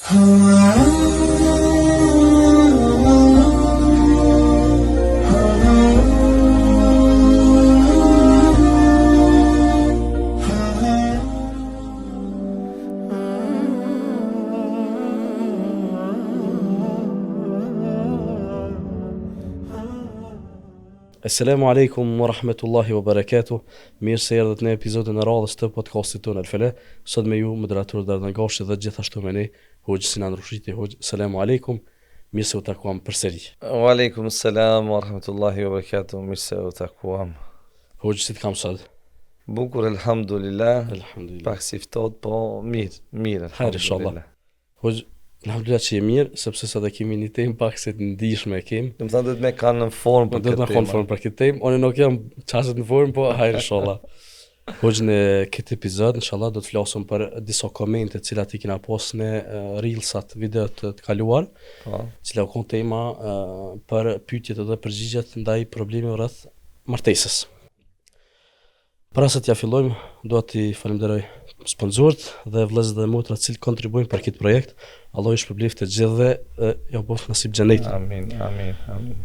Esselamu alejkum wa rahmetullahi wa barakatuh. Mirë se erdhët në episodin e radhës të podcastit tonë El Fele. Sot me ju moderator Dardan Gashi dhe gjithashtu me ne Hoxhë Sinan Rushiti. Hoxhë, selamu alejkum. Mirë se u takuam përsëri. Wa alejkum selam wa rahmetullahi wa barakatuh. Mirë se u takuam. Hoxhë, si të kam sot? Bukur elhamdulillah. Elhamdulillah. Pak si ftohtë, po mirë, mirë Hajr inshallah. Hoxhë, elhamdulillah që je mirë, sepse sot e kemi një temë pak si të ndishme e kemi. Domethënë duhet me kanë në formë për këtë temë. Duhet me kanë në formë për këtë temë. Unë nuk jam qaq në formë, po hajr inshallah. Hoxhë në këtë epizod, inshallah do të flasim për disa komente të cilat i kena pos në reelsat, videot të, të kaluar, po. cila u kon tema për pyetjet dhe përgjigjet ndaj problemeve rreth martesës. Para se t'ia fillojmë, dua t'i falënderoj sponsorët dhe vëllezërit dhe motrat të cilët kontribuojnë për këtë projekt. Allahu ju shpërbleftë të gjithëve dhe ja bëftë nasip xhenetin. Amin, amin, amin.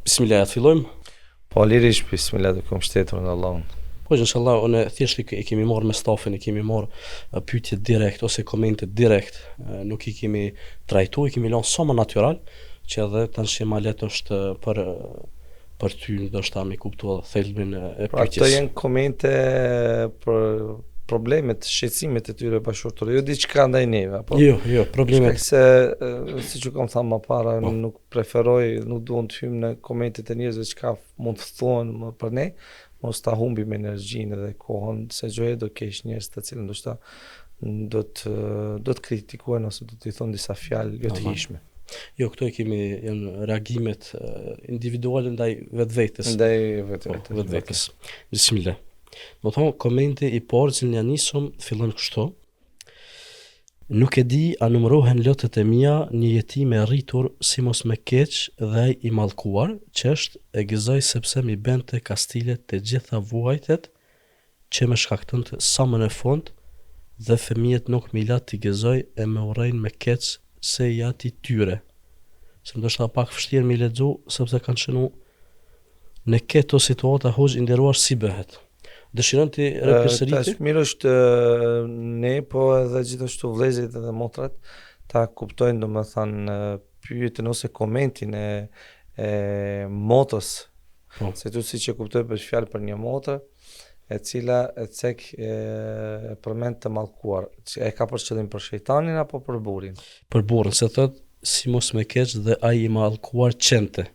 Bismillah, të fillojmë. Po lirisht bismillah duke u mbështetur në Allahun. Po inshallah unë thjesht i kemi marrë me stafin, i kemi marrë pyetjet direkt ose komentet direkt, nuk i kemi trajtu, i kemi lënë sa më natyral, që edhe tash më lehtë është për për ty ndoshta me kuptu edhe thelbin e pra, pyetjes. Pra këto janë komente për problemet, shqetësimet e tyre bashkëshortore, jo diçka ndaj neve, apo? Jo, jo, problemet. Shkak se siç ju kam thënë më para, po. nuk preferoj, nuk duam të hyjmë në komentet e njerëzve çka mund të thonë më për ne, mos ta humbim energjinë dhe kohën, se çdo herë do kesh njerëz të cilët ndoshta do të do të kritikojnë ose do të thonë disa fjalë jo të hijshme. Jo, këto i kemi janë reagimet individuale ndaj vetvetes. Ndaj vetvetes. Po, vetvetes. Bismillah. Domethonë, komenti i parë që ja nisëm fillon kështu. Nuk e di a numërohen lotët e mia, një jetime e rritur si mos me keq dhe ai i mallkuar, qeshte e gëzoj sepse m'i bente kastile të gjitha vuajtjet që më shkaktonte sa më në fund dhe fëmijët nuk m'i la t'i gëzoj e më urrejnë me keq se i ati tyre se ndoshta pak vështirë m'i lexu sepse kanë shënu në keto situata hoxhë i nderuar si bëhet dëshiron t'i ripërsëriti Tash mirë është ne po edhe gjithashtu vëllezërit edhe motrat ta kuptojnë domethënë pyetjen ose komentin e e motrës Po. Se tu siç e kuptoj bëhet fjalë për një motër e cila e cek e, e përmend të mallkuar. E ka për qëllim për shejtanin apo për burrin? Për burrin, se thot si mos me keq dhe ai i mallkuar qente.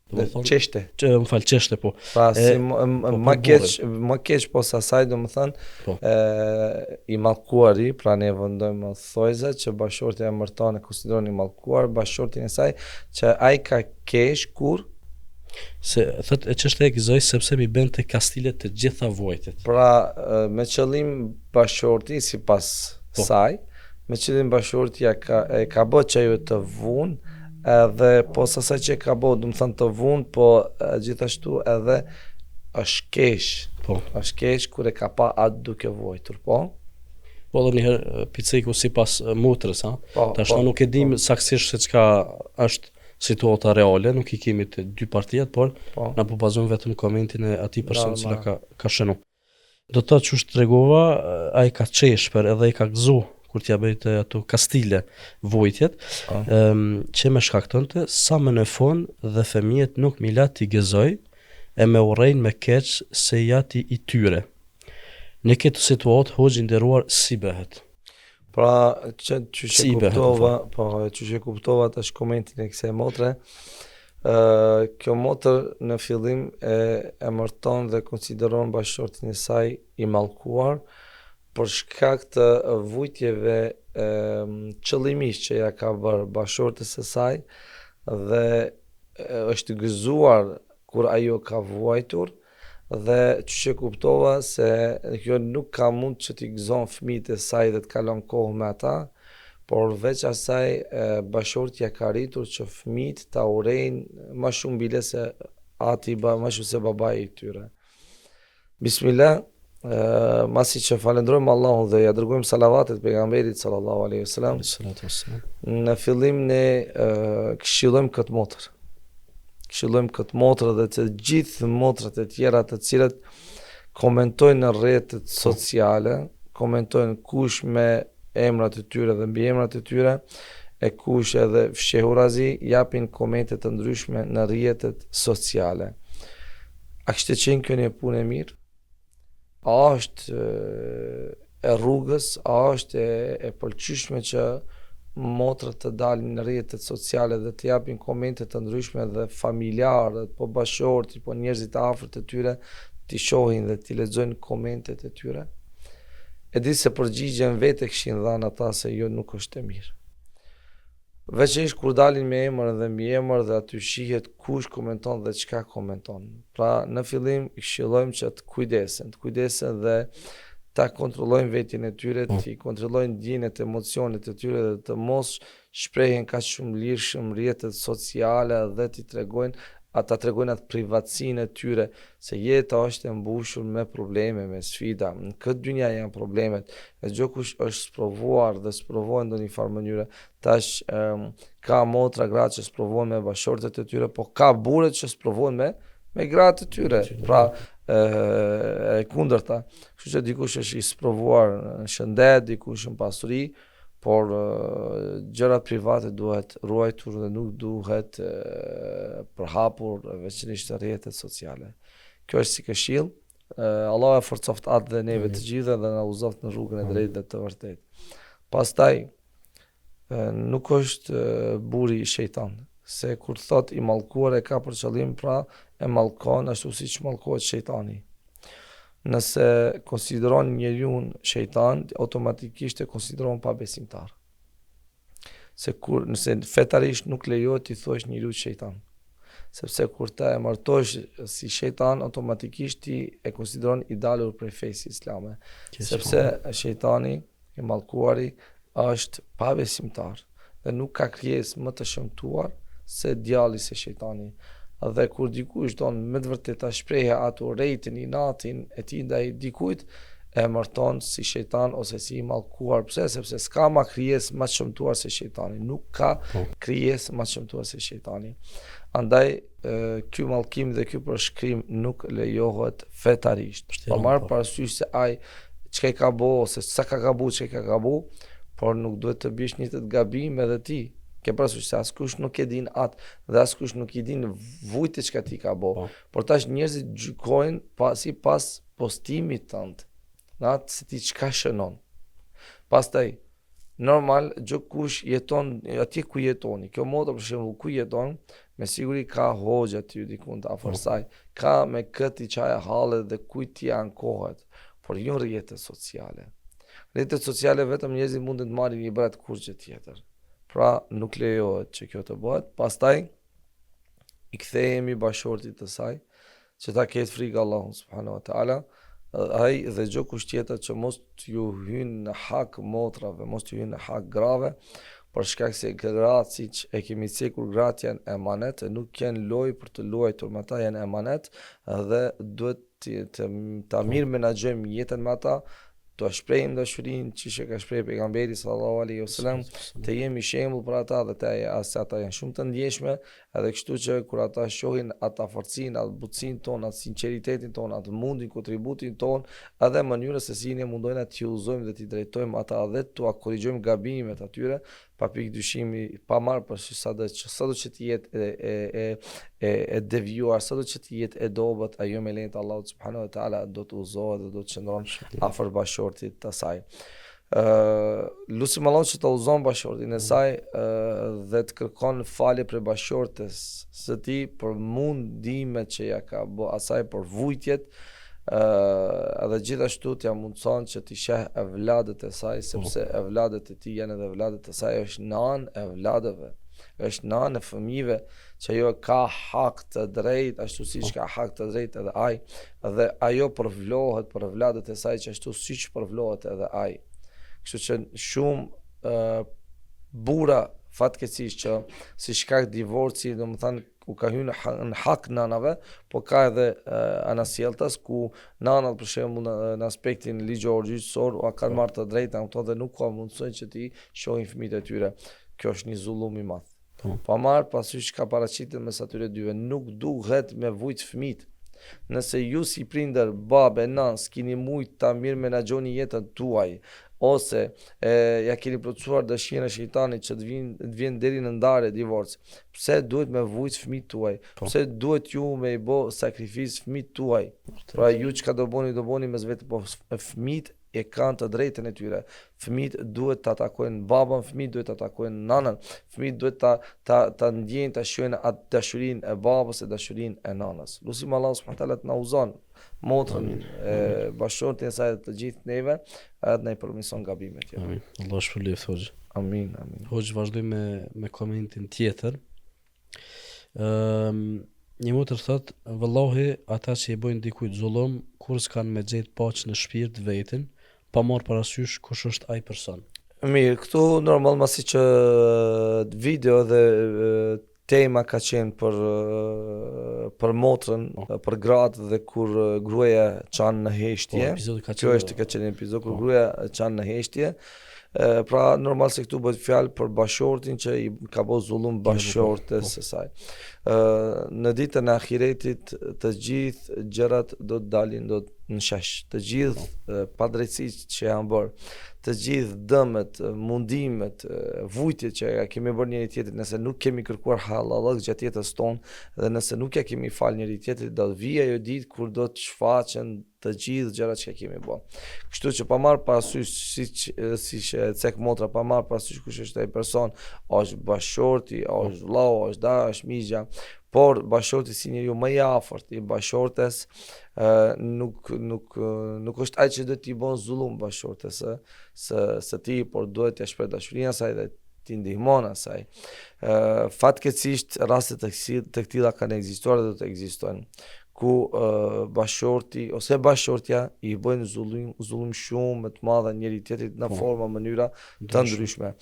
Domethonë qeshte. Që më fal qeshte po. Pra si më po, më keq, më keq pos asaj domethënë po. e i mallkuari, pra ne vendojmë thojza që bashkëshortja e emërton e konsideron i mallkuar bashkëshortin e saj që ai ka kesh kur Se thot e qeshte e gëzoj sepse m'i bente kastile të gjitha vuajtjet. Pra me qëllim bashkëshorti sipas po. saj, me qëllim bashkëshorti ja ka e ka bë që ajo të vun, edhe pos asaj që e ka bë, domethënë të vun, po gjithashtu edhe është kesh. Po. Është kesh kur e ka pa atë duke vuajtur, po. Po edhe një herë pi ceku sipas motrës, ha. Po, Tash po, nuk e dimë po. saktësisht se çka është situata reale, nuk i kemi të dy partiat, por po. na po bazojmë vetëm në komentin e atij personi që ka ka shënu. Do të thotë qysh tregova, ai ka qesh për edhe i ka gëzu kur t'ia bëjte ato kastile vujtjet, po. um, që me shkaktonte sa më në fund dhe fëmijët nuk m'i la t'i gëzoj e me urrejnë me keq se i ati i tyre. Në këtë situatë hoxhë i nderuar si bëhet? Pra, që qysh e si kuptova, po, qysh e kuptova tash komentin e kësaj motre, ë kjo motër në fillim e emërton dhe konsideron bashkëshortin e saj i mallkuar për shkak të vujtjeve e, qëllimisht që ja ka bërë bashkëshortes së saj dhe është gëzuar kur ajo ka vuajtur Dhe qysh e kuptova se kjo nuk ka mund që t'i gëzon fëmijët e saj dhe të kalon kohë me ata, por veç asaj bashkëshorti ja ka rritur që fëmijët ta urrejnë ma shumë bile se ati, ma shumë se babai i tyre. Bismillah. Masi që falendrojmë Allahun dhe ja dërgojmë salavatet pejgamberit sallallahu alaihi wasallam. Në fillim ne këshillojmë këtë motër. Këshillojmë këtë motër dhe të gjithë motrat e tjera të cilat komentojnë në rrjetet sociale, komentojnë kush me emrat e tyre dhe mbiemrat e tyre, e kush edhe fshehurazi japin komente të ndryshme në rrjetet sociale. A kishte qenë kjo një punë e mirë? A është e rrugës, a është e, e pëlqyeshme që motrat të dalin në rrjetet sociale dhe të japin komente të ndryshme dhe familjarët, po bashkëshorti, po njerëzit e afërt të tyre t'i shohin dhe t'i lexojnë komentet e tyre? E di se përgjigjen vetë e kishin dhënë ata se jo nuk është e mirë. Veçanërisht kur dalin me emër dhe mbiemër dhe aty shihet kush komenton dhe çka komenton. Pra, në fillim i këshillojmë që të kujdesen, të kujdesen dhe ta kontrollojnë veten e tyre, po. t'i kontrollojnë ndjenjat, emocionet e tyre dhe të mos shprehen kaq shumë lirshëm në rrjetet sociale dhe t'i tregojnë ata tregojnë atë privatësinë e tyre, se jeta është e mbushur me probleme, me sfida. Në këtë dynja janë problemet. E çdokush është sprovuar dhe sprovohet në ndonjë farë mënyre. Tash um, ka motra gra që sprovohen me bashkëshortet e tyre, po ka burra që sprovohen me me gratë e tyre. Pra, e, e kundërta. Kështu që dikush është i sprovuar në shëndet, dikush në pasuri, por gjërat private duhet ruajtur dhe nuk duhet përhapur veçanërisht në rrjetet sociale. Kjo është si këshillë. Allah e forcoftë atë dhe neve të gjithëve dhe na udhëzoftë në rrugën e drejtë dhe të vërtetë. Pastaj nuk është burri shejtan, se kur thot i mallkuar e ka për qëllim pra e mallkon ashtu siç mallkohet shejtani. Nëse konsideron njeriun shejtan, automatikisht e konsideron pabesimtar. Se kur, nëse fetarisht nuk lejohet t'i thuash njeriut shejtan. Sepse kur ta emërtosh si shejtan, automatikisht ti e konsideron i dalur prej fesë islame. Sepse shejtani I mallkuari është pabesimtar dhe nuk ka krijesë më të shëmtuar se djalli se shejtani. Dhe kur dikush don me të vërtetë ta shprehë atë urrejtjen, inatin e tij ndaj dikujt, e emërton si shejtan ose si i mallkuar. Pse? Sepse s'ka ma krijesë më të shëmtuar se shejtani. Nuk ka po. krijesë më të shëmtuar se shejtani. Andaj ky mallkim dhe ky përshkrim nuk lejohet fetarisht. Pa marrë po. parasysh se ai çka i ka bo, ose sa ka gabu, çka i ka gabu, por nuk duhet të biesh në njëjtin gabim edhe ti. Ke parasysh se askush nuk e din atë dhe askush nuk i din vujtjet çka t'i ka bo. Po. Por tash njerëzit gjykojnë pa, sipas postimit tënd, në atë se ti çka shënon. Pastaj, Normal, çdokush jeton atje ku jetoni. Kjo motër për shembull ku jeton, me siguri ka hoxhë aty dikund afër po. saj, ka me kë t'i qajë hallet dhe kujt t'i ankohet, por jo në rrjetet sociale. Rrjetet sociale vetëm njerëzit munden të marrin ibret kurrgjë tjetër. Pra, nuk lejohet që kjo të bëhet. Pastaj i kthehemi bashkëshortit të saj, që ta ketë frikë Allahun subhanahu wa taala, ai dhe çdokush tjetër që mos t'ju hyn në hak motrave, mos t'ju hyn në hak grave, për shkak se gratë siç e kemi cekur gratë janë emanet, nuk janë lojë për të luajtur me ata janë emanet dhe duhet të, të ta po. mirë menaxhojmë jetën me ata, t'ua shprehim dashurinë qysh e ka shpreh pejgamberi sallallahu alaihi wasallam, të jemi shembull për ata dhe të se ata janë shumë të ndjeshme, edhe kështu që kur ata shohin atë afërsinë, atë butësinë tonë, atë sinqeritetin tonë, atë mundin, kontributin tonë, edhe mënyrën se si ne mundojna t'i udhëzojmë dhe t'i drejtojmë ata dhe t'ua korrigjojmë gabimet atyre, pa pikë dyshimi, pa marrë parasysh sado që sado që të jetë e e e e e devijuar, sado që të jetë e dobët, ajo me lejen të Allahut subhanahu wa taala do të udhëzohet dhe do të qëndron afër bashkëshortit të saj. Ë lusim Allahun që ta udhëzon bashkëshortin e saj ë dhe të kërkon falje prej bashkëshortes së tij për mundimet që ja ka bë asaj për vujtjet edhe gjithashtu t'ja mundëson që t'i sheh evladët e saj, po. sepse evladët e tij janë edhe evladët e saj, është nanë e evladëve, është nanë e fëmijëve që ajo ka hak të drejtë, ashtu siç po. ka hak të drejtë edhe ai, dhe ajo përvlohet për evladët e saj që ashtu siç përvlohet edhe ai. Kështu që shumë uh, burra Fatkeqësisht që si shkak divorci, domethënë u ka hyrë në, në hak nanave, po ka edhe anasjelltas ku nanat për shembull në, në aspektin ligjor gjyqësor ua kanë po. marrë të drejtën ato dhe nuk ua mundësojnë që t'i shohin fëmijët e tyre. Kjo është një zullum i madh. Po. Pa marrë parasysh çka paraqitet mes atyre dyve, nuk duhet me vujt fëmijët. Nëse ju si prindër, babë e nanë, s'kini mujt ta mirëmenaxhoni jetën tuaj, ose e, ja keni plotësuar dëshirën e shejtanit që të vjen të vjen deri në ndarje, divorc, pse duhet me vujt fëmijët tuaj? Po. Pse duhet ju me i bo sakrificë fëmijët tuaj? Pra ju çka do boni, do boni mes vete, po fëmijët e kanë të drejtën e tyre. Fëmijët duhet ta takojnë babën, fëmijët duhet ta takojnë nanën, fëmijët duhet ta ta ta ndjejnë, ta shijojnë atë dashurinë e babës e dashurinë e nanës. Lusim Allahun subhanahu teala të na udhëzon motrën e bashkëshortin e saj dhe të gjithë neve, edhe të na i përmirëson gabimet. Amin. Allahu të shpërbleftë hoxhë. Amin, amin. Hoxhë vazhdojmë me me komentin tjetër. Ëm një motër thot, vallahi ata që i bëjnë dikujt zullum, kurrë s'kanë me gjetë paqe në shpirt vetin, pa marrë parasysh kush është ai person. Mirë, këtu normal masi që video dhe tema ka qenë për për motrën, po. për gratë dhe kur gruaja qan në heshtje. Po, ka qenë. Kjo është ka qenë epizodi kur po. gruaja qan në heshtje. Pra normal se këtu bëhet fjalë për bashkëshortin që i ka bo zullum bashkëshortes së saj. Ë në ditën e ahiretit të gjithë gjërat do të dalin do të në shesh. Të gjithë po. padrejtësitë që janë bërë, të gjithë dëmet, mundimet, vujtjet që ja kemi bërë njëri tjetrit, nëse nuk kemi kërkuar hallallëk gjatë jetës tonë dhe nëse nuk ja kemi falë njëri tjetrit, do të vijë ajo ditë kur do të shfaqen të gjithë gjërat që kemi bë. Kështu që pa marr parasysh siç siç e cek motra, pa marr parasysh kush është ai person, është bashkëshorti, është vllau, është daja, është mixha, por bashkëshorti si njeriu më i afërt i bashkëshortes, ë nuk nuk nuk është ai që duhet t'i bën zullum bashkëshortes së së së tij, por duhet t'ia shpreh dashurinë asaj dhe t'i ndihmon asaj. Ë fatkeqësisht raste të kësi, të këtilla kanë ekzistuar dhe do të ekzistojnë ku uh, bashkëshorti ose bashkëshortja i bëjnë zullum zullum shumë të madh njëri tjetrit në po. forma mënyra të ndryshme.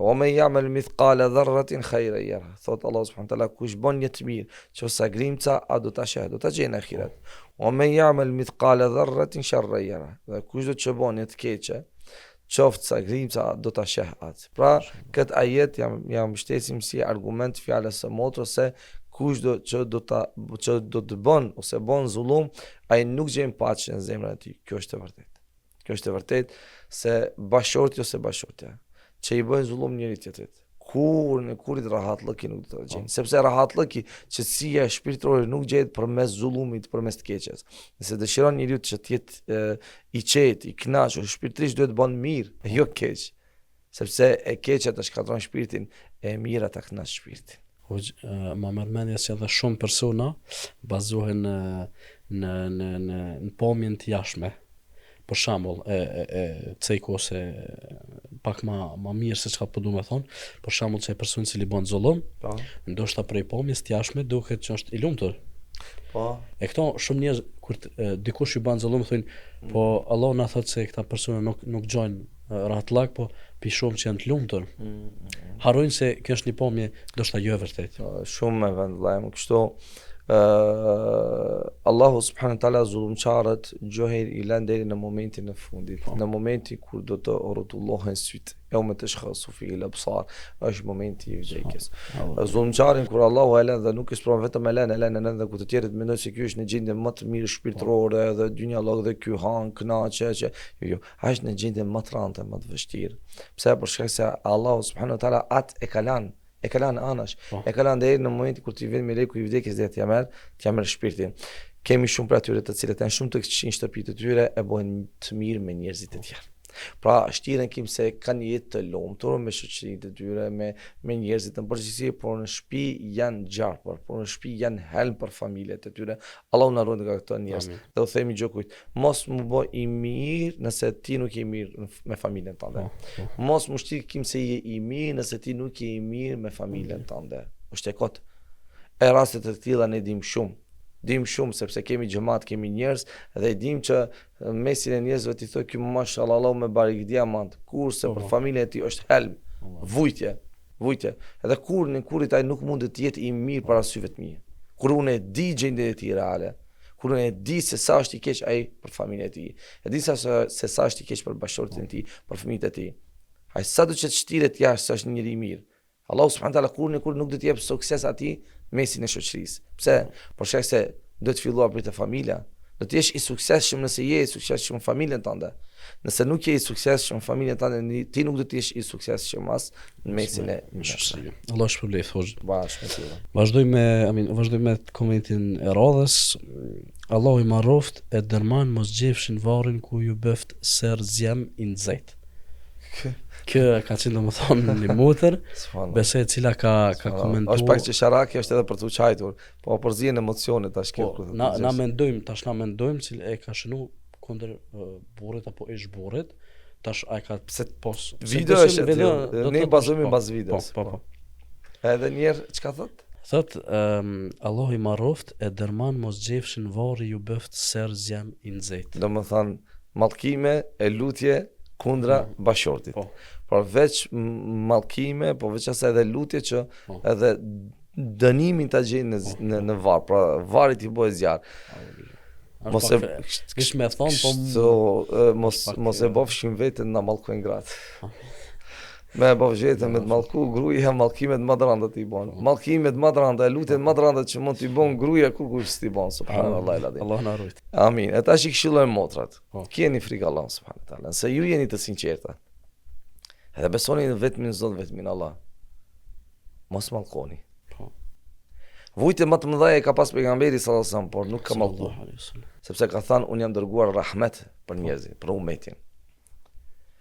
Wa men ya'mal mithqala dharratin khayran yara. Thot Allah subhanahu wa taala kush bën një të mirë, qoftë sa grimca, a do ta sheh, do ta gjejë në ahiret. Wa men ya'mal mithqala dharratin sharran yara. Dhe kushdo që bën një të keqe, qoftë sa grimca do ta sheh atë. Pra, këtë ajet ja ja mbështesim si argument fjalës së motrës se kushdo që do ta që do të bën ose bën zullum, ai nuk gjen paqe në zemrën e tij. Kjo është e vërtetë. Kjo është e vërtetë se bashkëshorti ose bashkëshortja që i bëjnë zullum njëri tjetrit, kurrën e kurrit rahatllëki nuk do ta gjejnë, po. sepse rahatllëki, qetësia shpirtërore nuk gjehet përmes zullumit, përmes të keqes. Nëse dëshiron njeriu që të jetë e, i qetë, i kënaqur shpirtërisht duhet të bën mirë, e jo keq. Sepse e keqja të shkatërron shpirtin, e mira ta kënaq shpirtin. Hoxhë, ma merr mendja se edhe shumë persona bazohen në në në në, në pamjen të jashtme. Për shembull, e e e cek ose pak ma ma mirë se çka po du me thon, për shembull që ai person i cili bën zullum, po. ndoshta prej pamjes të jashtme duket që është i lumtur. Po. E këto shumë njerëz kur të, dikush ju bën zullum thonë, mm. po Allah na thotë se këta persona nuk nuk gjojnë rahatllak, po pi shohim që janë të lumtur. Mm, mm, mm. Harrojnë se kjo është një pamje ndoshta jo e vërtetë. Po, shumë me vend vëllai, kështu ë uh, Allahu subhanahu wa taala zullumqarët çdo herë i lën deri në momentin e fundit, po. në momentin kur do të rrotullohen sytë, jeume teshkhasu fihil ebsar, është momenti i vdekjes. Zullumqarin kur Allahu e lën dhe nuk e sprovon vetëm e lën, e lën, e lën dhe kur të tjerët mendojnë se ky është në gjendje më të mirë shpirtërore dhe dynjallëk dhe ky han, kënaqe, që jo jo, Ai është në gjendje më të rëndë, më të vështirë. Pse? Për shkak se Allahu subhanahu wa taala atë e ka lanë, e ka lanë anash, po. e ka lanë deri në momentin kur t'i vjen meleku i vdekjes dhe t'ia merr, t'ia merr shpirtin. Kemi shumë prej atyre të cilët janë shumë të këqij në shtëpitë e tyre e bëhen të mirë me njerëzit e tjerë. Pra, shtiren kinse kanë një jetë të lumtur me shoqërinë e tyre, me me njerëzit në përgjithësi, por në shtëpi janë gjarpër, por në shtëpi janë helm për familjet e tyre. Allahu na ruajt nga këto njerëz. Dhe u themi çdokujt, Mos m'u bë i mirë nëse ti nuk je i mirë me familjen tënde. Po, po. Mos m'u shti kinse je i mirë nëse ti nuk je i mirë me familjen tënde. Është e kot. E raste të tilla ne dim shumë. Dim shumë sepse kemi xhemat, kemi njerëz dhe e dim që në mesin e njerëzve ti thua ky mashallah Allahu me barik diamant, kurse po, për familjen e tij është helm, vujtje. Vujtje. Edhe kurrën e kurrit ai nuk mundet të jetë i mirë para syve të mi. Kur unë e di gjendjen e tij reale, kur unë e di se sa është i keq ai për familjen e tij, e di sa se sa është i keq për bashkëshorten e tij, për fëmijët e tij. Ai sado që të shtiret jashtë se është një njeri i mirë. Allahu subhanahu taala kurrën e kurrit nuk do t'i jep sukses atij në mesin e shoqërisë. Pse? Për shkak se do të filluar prej te familja. Do të jesh i suksesshëm nëse je i suksesshëm në familjen tënde. Nëse nuk je i suksesshëm në familjen tënde, ti nuk do të jesh i suksesshëm as në mesin e shoqërisë. Allahu të shpërbleftë hoxhë. Bashkë me ty. Vazhdoj me, amin, vazhdoj me komentin e radhës. Allahu i marroft e derman mos gjefshin varrin ku ju bëft ser zjem i nxehtë. Kjo ka qenë domethënë një motër, besoj e cila ka ka komentuar. Është pak qesharake, është edhe për të qajtur. Po përzihen emocionet tash kjo. Po, na na mendojmë, tash na mendojmë se e ka shënu kundër uh, burrit apo ish burrit. Tash ai ka pse po video është video, do ne bazohemi po, mbas videos. Po, po, po. Edhe një herë çka thot? Thot, um, Allahu i marroft e derman mos gjefshin varri ju bëft ser zjem i nxehtë. Domethënë, mallkime e lutje kundra mm. bashkëshortit. Po. Por veç mallkime, po veç asaj edhe lutje që po. edhe dënimin ta gjejnë në po. në, në varr, pra varri t'i bëhet zjarr. Mos e kish me thon po so, mos mos e bofshim veten na mallkojnë gratë. Po. Me e bofsh veten me të mallku gruaja mallkimet më të rënda t'i bën. Po. Mallkimet më të rënda, lutjet më të rënda që mund t'i bën gruaja kurkush s't'i bën, subhanallahu el Allahu na rujt. Amin. E tash i këshillojmë motrat. Po. Keni frikë Allahun subhanahu teala. Nëse ju jeni të sinqerta. Edhe besoni në vetmin Zot, vetmin Allah. Mos mallkoni. Po. Vujtje më të mëdha e ka pas pejgamberi sallallahu alajhi wasallam, por nuk ka mallku. Sepse ka thënë unë jam dërguar rahmet për po. njerëzit, për umetin.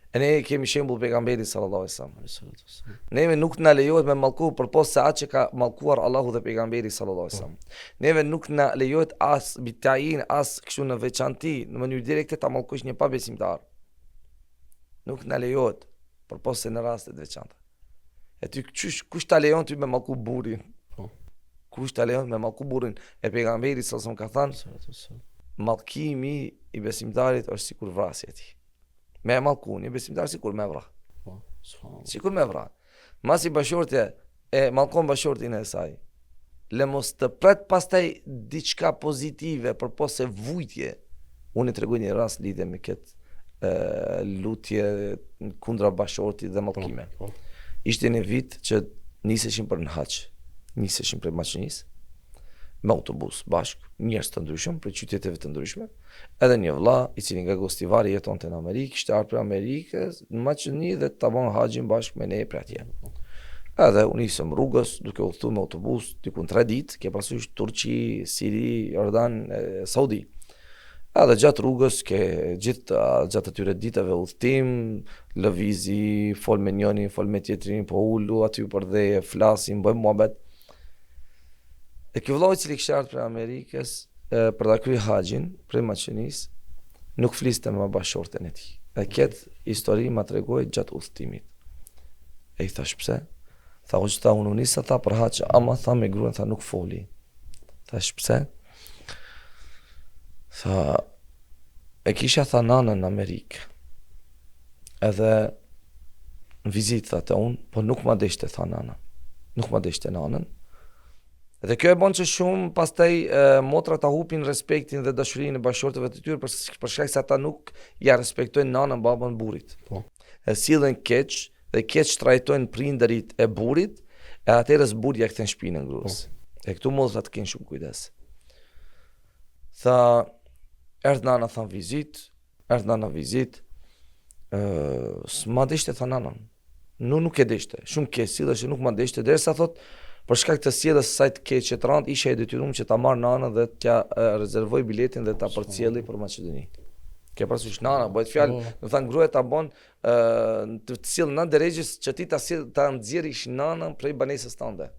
E ne kemi shembull pejgamberin sallallahu alajhi wasallam. Neve nuk na lejohet me mallku përpos se atë që ka mallkuar Allahu dhe pejgamberi sallallahu alajhi wasallam. Po. Neve nuk na lejohet as bitajin, as kështu në veçanti, në mënyrë direkte ta mallkosh një pabesimtar. Nuk na lejohet përpos se në raste të veçanta. E ty qysh, kush ta lejon ty me mallku burrin? Po. Kush ta lejon me mallku burrin? E pejgamberi sallallahu alajhi wasallam ka thënë, mallkimi i besimtarit është sikur vrasja e tij. Me e mallku një besimtar sikur me vra. Po, sikur me vra. Masi bashkëshortja e mallkon bashkëshortin e saj. Le mos të pret pastaj diçka pozitive përpos se vujtje. Unë e tregoj një rast lidhje me këtë lutje kundra bashkëshortit dhe mallkime. Po, po. Ishte një vit që niseshim për në haxh, niseshim prej Maqedonisë me autobus bashkë, njerëz të ndryshëm prej qyteteve të ndryshme. Edhe një vëlla i cili nga Gostivari jetonte në Amerikë, kishte ardhur prej Amerikës në Maqedoni dhe ta bën haxhin bashkë me ne prej atje. Edhe u nisëm rrugës duke udhëtuar me autobus diku në 3 ditë, ke parasysh Turqi, Siri, Jordan, Saudi. Edhe gjatë rrugës ke gjithë gjatë atyre ditëve udhëtim, lëvizi, fol me njërin, fol me tjetrin, po ulu aty për dhe flasim, bëjmë muhabet. E ky vëllau i cili kishte ardhur prej Amerikës e, për ta kryer haxhin prej Maqedonisë, nuk fliste me bashkëshorten e tij. Dhe këtë histori ma tregoi gjatë udhëtimit. E i thash pse? Tha hoxhë tha unë u nisa tha për haxh, ama tha me gruan tha nuk foli. Thash pse? Tha e kisha tha nanën në Amerikë. Edhe në vizitë tha te unë, po nuk ma deshte tha nana. Nuk ma deshte nanën. Dhe kjo e bën që shumë pastaj e, motrat ta hupin respektin dhe dashurinë e bashkëshortëve të tyre për, për shkak se ata nuk ja respektojnë nanën babën burrit. Po. E sillen keq dhe keq trajtojnë prindërit e burrit, e atëherës burri ja kthen shpinën gruas. Po. E këtu motrat të kenë shumë kujdes. Tha, erdh nana tha vizitë, erdh nana vizitë, ë s'ma deshte tha nanën. Nuk nuk e deshte. Shumë keq silleshe, nuk ma deshte derisa thot për shkak të sjelljes së saj të keqe të rëndë isha i detyruar që ta marr nanën dhe t'ja rezervoj biletin dhe ta përcjelli për Maqedoni. Ke parasysh nana, bëhet fjalë, po. do thënë gruaja ta bën të të sjell në derexhes që ti ta sjell ta nxjerrish nanën prej banesës tënde.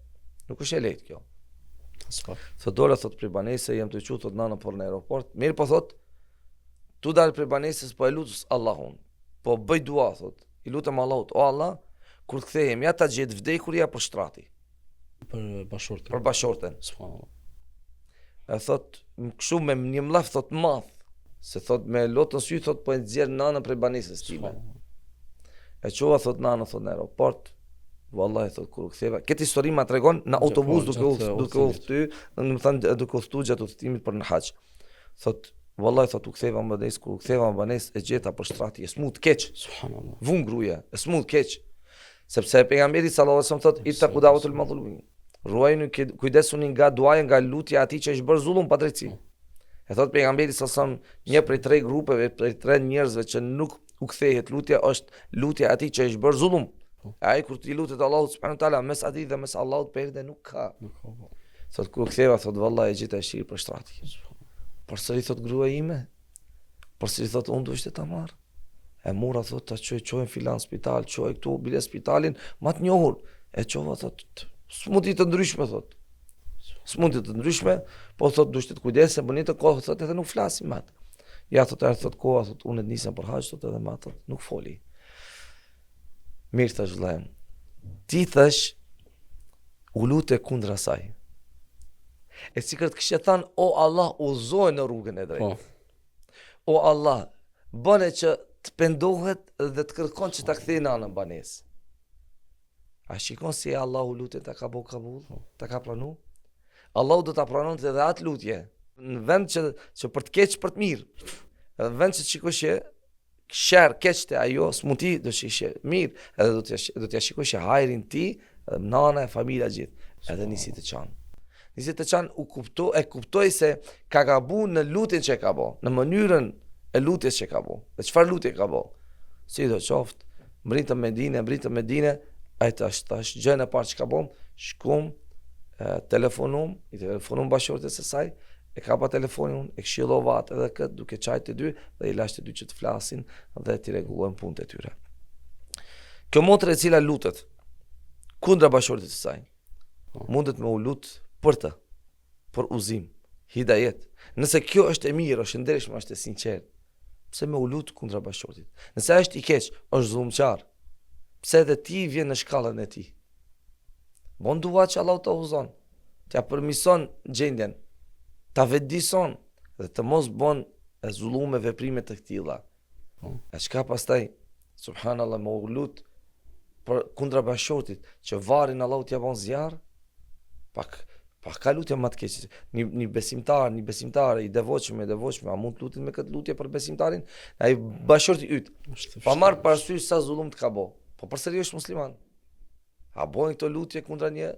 Nuk është e lehtë kjo. Aspak. Thot dola thot prej banesës, jam tu çu thot nanën për në aeroport. Mirë po thot, tu dal prej banesës po e lut Allahun. Po bëj dua thot. I lutem Allahut, o Allah, kur të kthehem, ja ta gjej vdekur ja për shtrati. Për bashkëshorten. Për bashkëshorten. Subhanallahu. E thot, kështu me një mllef thot madh, se thot me lot në sy thot po e nxjerr nanën prej banesës time. E çova thot nanën thot në aeroport. Vallahi thot kur u ktheva, këtë histori ma tregon në autobus duke u duke u kthy, domethënë duke u kthy gjatë udhëtimit për në haxh. Thot vallahi thot u ktheva në banesë, kur u ktheva në banesë e gjeta për shtrati, e smut keq. Subhanallahu. Vun gruaja, e smut keq. Sepse pejgamberi sallallahu alajhi wasallam thot ittaqu da'watul mazlum. Ruajuni kujdesuni nga duaja nga lutja e atij që është bërë zullum padrejtësi. Po. E thot pejgamberi sallallahu alajhi wasallam një prej tre grupeve, prej tre njerëzve që nuk u kthehet lutja është lutja e atij që është bërë zullum. Po. E ai kur t'i lutet Allahut subhanahu wa taala mes atij dhe mes Allahut perde nuk ka. Nuk ka. Po. Thot kur u ktheva thot vallahi e gjeta e shtrirë për shtrati. Përsëri thot gruaja ime. Përsëri thot unë duhet ta marr. E mora thot ta çoj çoj në filan spital, çoj këtu bile spitalin më të njohur. E çova thot smundje të ndryshme thot. Smundje të ndryshme, po thot duhet të kujdesem, po në të kohë thot edhe nuk flasim më. Ja thot erdhi thot koha thot unë të nisem për haxh thot edhe më thot nuk foli. Mirë thash vëllai. Ti thash u lute kundra saj. E sikur të kishe thënë o Allah udhëzoje në rrugën e drejtë. Po. O Allah, bëne që të pendohet dhe të kërkon që ta kthejë nanën në banesë. A shikon si Allahu lutjen ta ka bo kabul, po. ta ka pranu? Allahu do ta pranonte edhe atë lutje, në vend që, që për të keq për të mirë. Në vend që të shikoshe sherr keq te ajo, smuti do shihshe mirë, edhe do t'ja do t'ja shikoshe hajrin ti, edhe nana e familja gjithë, edhe nisi të qan. Nisi të qan u kupto, e kuptoi se ka gabu në lutjen që e ka bo, në mënyrën e lutjes që e ka bo. Dhe çfarë lutje ka bo? Sido qoftë, Mbrritëm Medine, mbrritëm Medine, ai tash tash gjënë e parë që ka bom, shkum, telefonum, i telefonum bashkëshortes së saj, e kapa telefonin unë, e këshillova atë edhe këtë duke qajt të dy dhe i lash të dy që të flasin dhe t'i rregullojnë punët e tyre. Kjo motër e cila lutet kundra bashkëshortit të saj, po. mundet me u lut për të, për udhëzim, hidajet. Nëse kjo është e mirë, është e ndershme, është e sinqertë, pse me u lut kundra bashkëshortit? Nëse është i keq, është zullumqar. Pse edhe ti vjen në shkallën e tij? Bon dua që Allahu ta udhëzon, t'ia përmison gjendjen, ta vetëdijson dhe të mos bon zullume veprime të këtilla. Po. E çka pastaj, subhanallah, me u lut për kundra bashkëshortit, që varrin Allahu t'ia bon zjarr, pak pa ka lutje më të keqe. Një një besimtar, një besimtare i devotshëm, e devotshme, a mund të lutet me këtë lutje për besimtarin? Ai bashkëshorti yt. Pa marr parasysh sa zullum të ka bo. Po përsëri është musliman. A bojnë këto lutje kundra një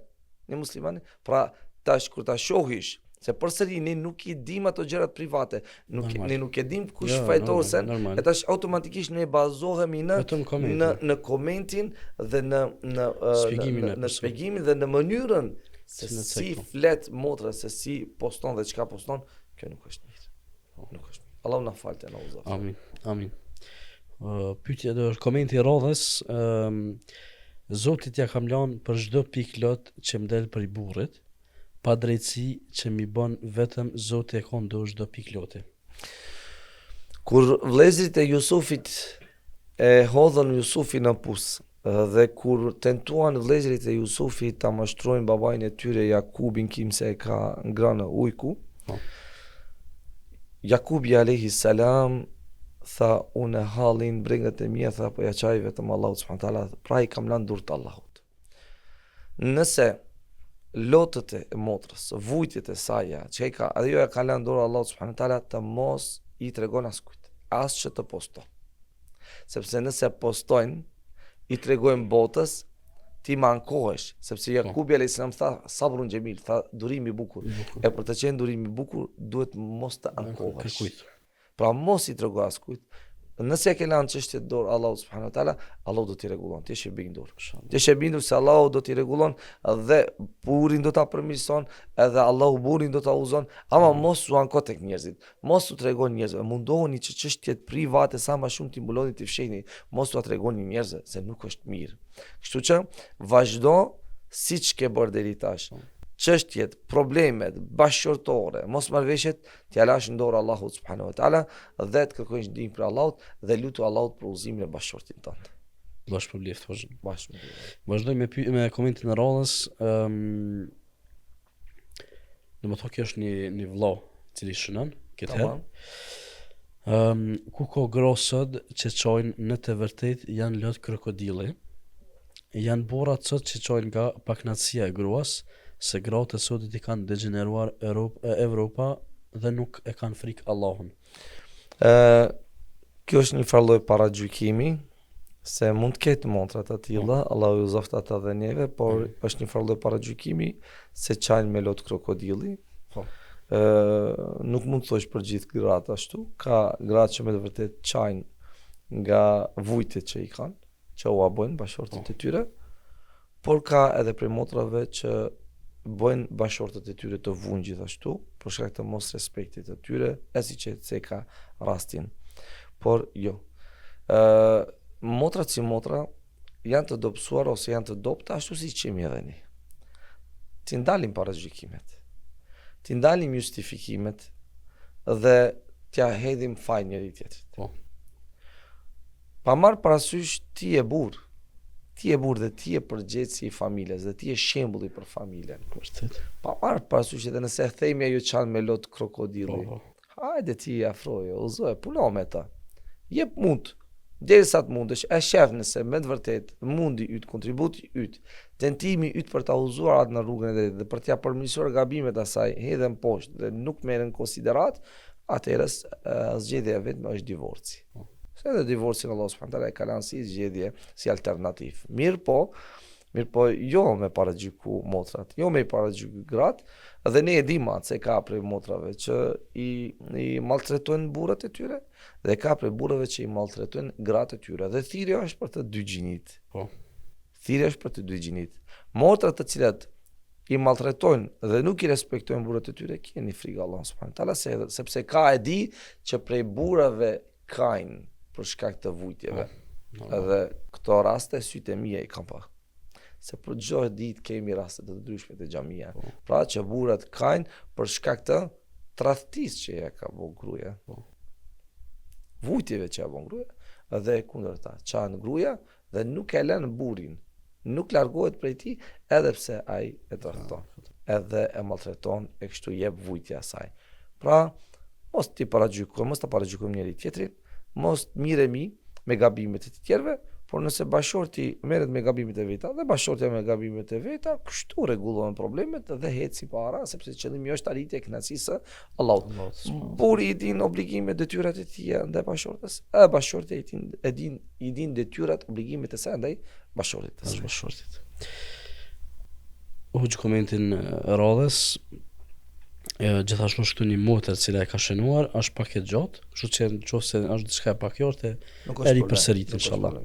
një muslimani? Pra, tash kur ta shohish se përsëri ne nuk i dim ato gjërat private, nuk normal. ne nuk e dim kush jo, fajtor sen, e tash automatikisht ne bazohemi në në në komentin dhe në në shpjegimin në, në shpjegimin dhe në mënyrën se si, si flet motra, se si poston dhe çka poston, kjo nuk është mirë. Po. Nuk është. Allahu na faltë na udhëzoftë. Amin. Amin. Uh, pyetja do është komenti i radhës, ëm um, Zotit ja kam lanë për çdo pikë lot që më del prej burrit, padrejtësi që m'i bën vetëm Zoti e ka n'dorë çdo pikë loti. Kur vëllezërit e Jusufit e hodhën Jusufin në pus, Dhe kur tentuan vëllezërit e Jusufit ta mashtrojnë babain e tyre Jakubin kinse e ka ngrënë ujku, po. Jakubi alayhi salam tha unë hallin brengët e mia tha po ja çaj vetëm Allahut subhanahu teala pra i kam lënë n'dorë të Allahut. Nëse lotët e motrës, vujtjet e saja, që i ka, ajo ja ka lënë n'dorë Allahut subhanahu teala të mos i tregon askujt, as që të poston. Sepse nëse postojnë, i tregojnë botës, ti më ankohesh, sepse po. Jakubi alayhis salam tha sabrun xhemil, tha durim i bukur. E për të qenë durim i bukur, duhet mos të ankohesh. Pra mos i trego askujt. Nëse e ke lënë çështjet n'dorë Allahu subhanahu wa taala, Allahu do t'i rregullon. Ti je i bindur. Ti je i bindur se Allahu do t'i rregullon dhe burrin do ta përmirëson, edhe Allahu burrin do ta udhëzon, ama mm. mos u anko tek njerëzit. Mos u tregoni njerëzve, mundohuni që çështjet private sa më shumë t'i mbuloni t'i fshihni, mos ua tregoni njerëzve se nuk është mirë. Kështu që vazhdo siç ke bërë deri tash. Po. Çështjet, problemet bashkëshortore, mosmarrëveshjet t'ia lash në dorë Allahut subhanahu wa taala dhe të kërkojsh ndihmë prej Allahut dhe lutu Allahut për udhëzimin e bashkëshortit tënd. Allahu t'shpërbleftë hoxhë. Bashkë. Vazhdoj me me komentin e radhës, ëm um, Domethonë kjo është një, një vlla, cili shënon, këtë herë. Um, ku ka gra sot që qajnë në të vërtet janë lot krokodili. Janë burrat sot që qajnë nga pakënaqësia e gruas, se gratë e sotit i kanë degjeneruar Evropa dhe nuk e kanë frikë Allahun. Ë, kjo është një farë lloj paragjykimi, se mund të ketë motra të tilla, po. Allahu i udhëzoftë ata dhe neve, por mm. është një farë lloj paragjykimi se qajnë me lot krokodili. Po. Ë, nuk mund të thuash për gjithë gratë ashtu, ka gratë që me të vërtetë qajnë nga vujtjet që i kanë që ua bëjnë bashkëshortët po. e tyre, por ka edhe prej motrave që bëjnë bashkëshortët e tyre të vujnë gjithashtu, për shkak të mosrespektit të tyre, e siç e ceka rastin. Por jo. Ë motrat si motra janë të dobësuara ose janë të dobëta ashtu siç jemi edhe ne. T'i ndalim paragjykimet. T'i ndalim justifikimet dhe t'ia hedhim fajin njëri tjetrit. Po. Pa marrë parasysh ti je burrë. Ti je burrë dhe ti je përgjegjësi i familjes dhe ti je shembulli për familjen. Vërtet. Pa marrë parasysh edhe nëse themi ajo qan me lot krokodili. Po, po. Hajde ti afroje, udhëzoje, puno me ta. Jep mund, derisa të mundesh, e shef nëse me të vërtetë mundi yt, kontributi yt, tentimi yt për ta udhëzuar atë në rrugën e drejtë dhe për t'ia përmirësuar gabimet asaj, hedhen poshtë dhe nuk merren në konsideratë, atëherë zgjedhja e vetme është divorci. Po. Se edhe divorcin Allah subhanahu taala e ka lënë si zgjedhje, si alternativë. Mirëpo, mirëpo jo me paragjyku motrat, jo me i paragjyku gratë, dhe ne e dimë atë se ka prej motrave që i, i maltretojnë burrat e tyre, dhe ka prej burrave që i maltretojnë gratë e tyre, dhe thirrja është për të dy gjinitë. Po. Thirrja është për të dy gjinitë. Motrat të cilat i maltretojnë dhe nuk i respektojnë burrat e tyre, keni frikë Allahun subhanahu teala se sepse ka e di që prej burrave kajnë për shkak të vujtjeve. Po, Edhe këto raste sytë e mia i kanë pa. Se për çdo ditë kemi raste të ndryshme te xhamia. Po. Pra që burrat kajnë për shkak të tradhtisë që ja ka bo gruaja. Po. Vujtjeve që ja bon gruaja dhe e kundërta, qan gruaja dhe nuk e lën burrin, nuk largohet prej tij edhe pse ai e tradhton, edhe e maltreton e kështu jep vujtje asaj. Pra, mos t'i paragjykojmë, mos ta paragjykojmë njëri tjetrin, mos të merremi me gabimet e të tjerëve, por nëse bashkëshorti merret me gabimet e veta dhe bashkëshortja me gabimet e veta, kështu rregullohen problemet dhe eci para, sepse qëllimi është arritja e kënaqësisë së Allahut. Burri i din obligimet, detyrat e tij ndaj bashkëshortes, edhe bashkëshortja i din e din i din detyrat, obligimet e saj ndaj bashkëshortit të saj. Bashkëshortit. Hoxhë komentin e radhës, e, gjithashtu është këtu një motër e cila e ka shënuar, është pak e gjatë, kështu që në qoftë se është diçka e paqartë, e ripërsërit inshallah.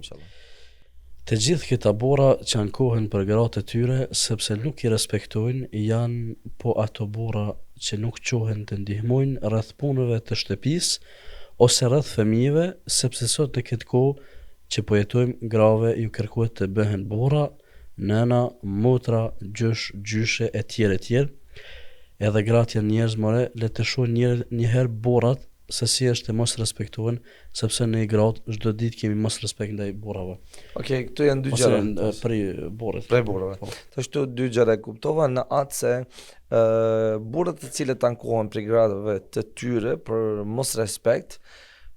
Të gjithë këta burra që ankohen për gratë e tyre sepse nuk i respektojnë janë po ato burra që nuk çohen të ndihmojnë rreth punëve të shtëpisë ose rreth fëmijëve sepse sot në këtë kohë që po jetojmë grave ju kërkohet të bëhen burra, nëna, motra, gjysh, gjyshe etj etj edhe gratë janë njerëz more le të shohin njëherë burrat se si është të mos respektohen sepse ne gratë çdo ditë kemi mos respekt ndaj burrave. Okej, okay, këto janë dy gjëra. Ose prej burrit. Prej burrave. Po. Tash këto dy gjëra e kuptova në atë se ë burrat të cilët ankohen prej grave të tyre për mos respekt,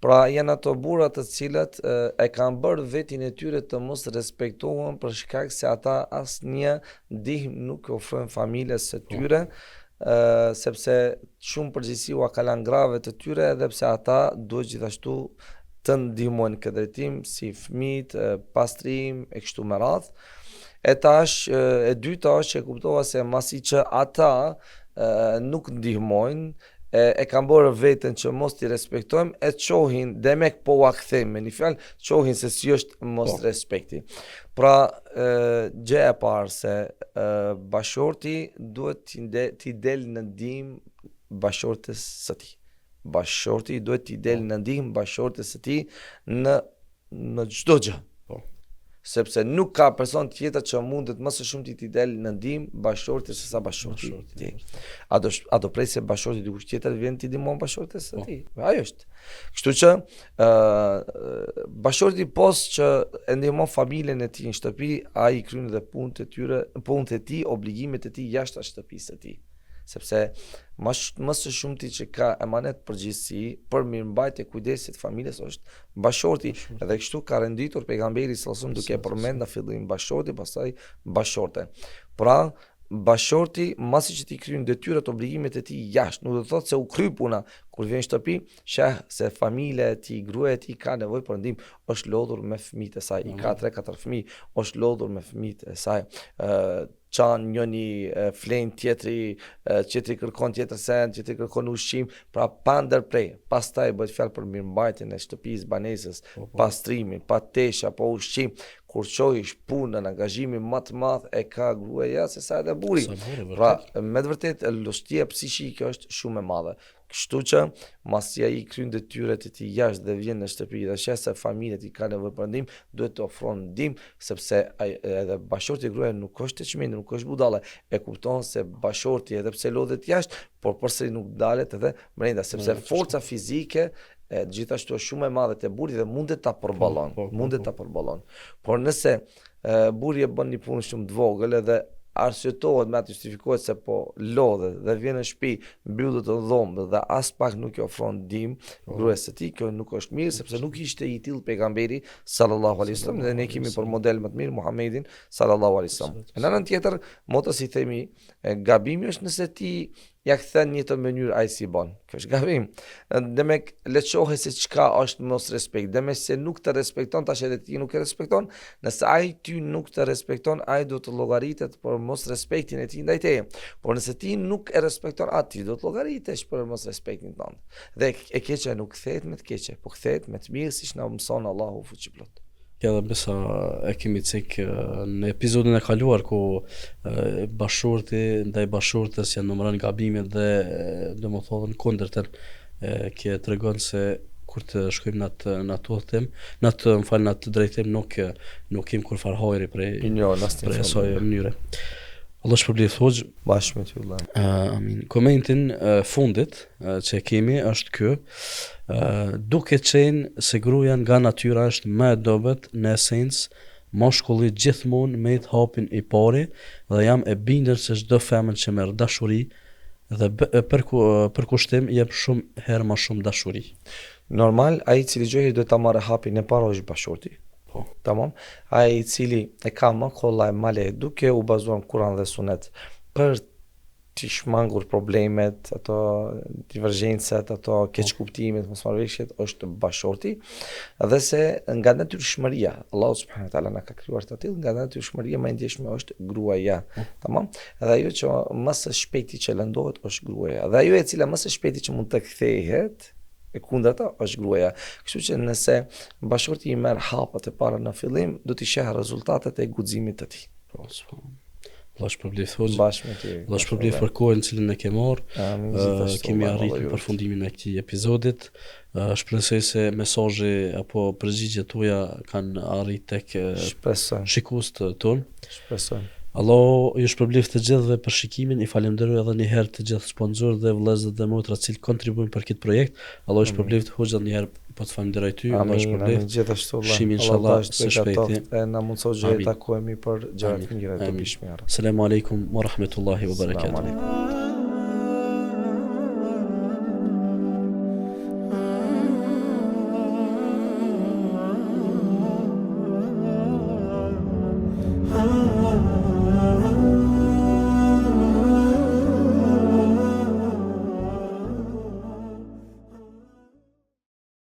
Pra janë ato burra të cilët e kanë bërë vetin e tyre të mos respektohen për shkak se ata asnjë ndihmë nuk i ofrojnë familjes së po. tyre, sepse shumë përgjegjësi ua ka lanë grave të tyre edhe pse ata duhet gjithashtu të ndihmojnë këtë drejtim si fëmijët, pastrim e kështu me radhë. E tash e dyta është që e kuptova se masi që ata e, nuk ndihmojnë, e, e kanë bërë veten që mos t'i respektojmë, e shohin, demek po ua kthejmë me një fjalë, shohin se si është mos po. respekti. Pra, e, gjëja e parë se e, bashkëshorti duhet t'i t'i del në ndihmë bashkëshortes së tij. Bashkëshorti duhet t'i del po. në ndihmë bashkëshortes së tij në në çdo gjë. Po. Sepse nuk ka person tjetër që mundet më së shumti t'i del në ndihmë bashkëshortit se sa bashkëshorti i tij. A do a do presë se bashkëshorti dikush tjetër vjen t'i ndihmon bashkëshortes së po. tij? Ajo është. Kështu që ë uh, bashkëshorti pos që e ndihmon familjen e tij në shtëpi, ai i kryen edhe punët e tyre, punët e tij, obligimet e tij jashtë shtëpisë së tij. Sepse më më së shumti që ka emanet përgjegjësi për mirëmbajtje kujdesit të familjes është bashkëshorti. Edhe kështu ka renditur pejgamberi sallallahu alajhi wasallam duke e përmend në fillim bashkëshorti, pastaj bashkëshorten. Pra, bashkëshorti masi që t'i kryen detyrat obligimet e tij jashtë, nuk do të thotë se u kry puna kur vjen në shtëpi, sheh se familja e tij, gruaja e tij ka nevojë për ndihmë, është lodhur me fëmijët e saj, i ka 3-4 fëmijë, është lodhur me fëmijët e saj. ë qan njëni, flen tjetri, tjetri kërkon tjetër send, tjetri kërkon ushqim, pra pa ndërpre. Pastaj bëhet fjalë për mirëmbajtjen e shtëpisë, banesës, po, po. pastrimin, pa tesha, pa ushqim. Kur shohish punën, angazhimin më të madh e ka gruaja se sa edhe burri. Pra, me të vërtetë lodhja psiqike është shumë e madhe. Kështu që, masi ai kryen detyrat e tij jashtë dhe vjen në shtëpi dhe sheh se familja e tij ka nevojë për ndihmë, duhet të ofron ndihmë, sepse ai edhe bashkëshorti gruaja nuk është e çmendur, nuk është budalle, e kupton se bashkëshorti edhe pse lodhet jashtë, por përsëri nuk ndalet edhe brenda, sepse forca fizike e gjithashtu është shumë e madhe te burri dhe mundet ta përballon, po, po, po, mundet po. ta përballon. Por nëse burri e bën një punë shumë të vogël edhe arsyetohet me atë justifikohet se po lodhet dhe vjen në shtëpi, mbyllet në dhomë dhe aspak nuk i ofron ndihmë po. gruas së tij, kjo nuk është mirë sepse nuk ishte i tillë pejgamberi sallallahu alaihi wasallam dhe ne kemi për model më të mirë Muhammedin sallallahu alaihi wasallam. Në anën tjetër, motrës i themi gabimi është nëse ti ja kthen në njëjtën mënyrë ai si bën. Kjo është gabim. Demek le të shohë se çka është mosrespekt. Demek se nuk të respekton tash edhe ti nuk e respekton. Nëse ai ty nuk të respekton, ai do të llogaritet për mosrespektin e tij ndaj teje. Por nëse ti nuk e respekton atë, ti do të llogaritesh për mosrespektin tënd. Dhe e keqja nuk kthehet me të keqe, po kthehet me të mirë siç na mëson Allahu fuqiplot. Edhe besa e kemi cek në episodin e kaluar ku bashkëshorti ndaj bashkëshortes ja numëron gabimet dhe domethënë në kundërtën kjo tregon se kur të shkojmë në atë në atë udhëtim, në atë më fal në atë drejtim nuk nuk kemi kurrfarë hajri prej jo, prej asaj mënyre. Allah shpërbleftë hoxhë. Bashkë me ty vëlla. Uh, amin. Komentin uh, fundit uh, që kemi është ky. Uh, duke qenë se gruaja nga natyra është më e dobët në esencë, mashkulli gjithmonë met hapin i pari dhe jam e bindur se çdo femër që merr dashuri dhe përku, përkushtim jep shumë herë më shumë dashuri. Normal, ai i cili çdo herë duhet ta marrë hapin e parë është bashkëshorti. Po. Tamam. Ai i cili e ka më kollaj, më lehtë, duke u bazuar në Kur'an dhe Sunet për t'i shmangur problemet, ato divergjencat, ato po. keqkuptimet, mosmarrëveshjet është bashkëshorti. Dhe se nga natyrshmëria, Allahu subhanahu wa taala na ka krijuar të tillë, nga natyrshmëria më e ndjeshme është gruaja. Po. Tamam. Dhe ajo që më së shpejti që lëndohet është gruaja. Dhe ajo e cila më së shpejti që mund të kthehet E kundërta është gruaja. Kështu që nëse bashkëshorti i merr hapat e para në fillim, do t'i sheh rezultatet e guximit të tij. Po, Allah shpërbleftë hoxhë. Bashkë me ty. Allah shpërbleftë për kohën të cilën e ke marrë. Amin. Uh, kemi arritur në përfundimin e këtij episodit. Uh, shpresoj se mesazhi apo përgjigjet tuaja kanë arritur tek Shpresoj. shikuesit tonë. Shpresoj. Allahu ju shpërbleftë të gjithëve për shikimin, i falënderoj edhe një herë të gjithë sponsorët dhe vëllezërit dhe motrat të cilët kontribuojnë për këtë projekt. Allahu ju shpërbleftë hoxhë edhe një herë po të falënderoj ty, Allahu ju shpërbleftë. Amin, gjithashtu vëlla. Shihemi inshallah së shpejti. E na mundësoftë që të takohemi për gjëra të mira të dobishme. Selam aleikum wa rahmetullahi wa barakatuh.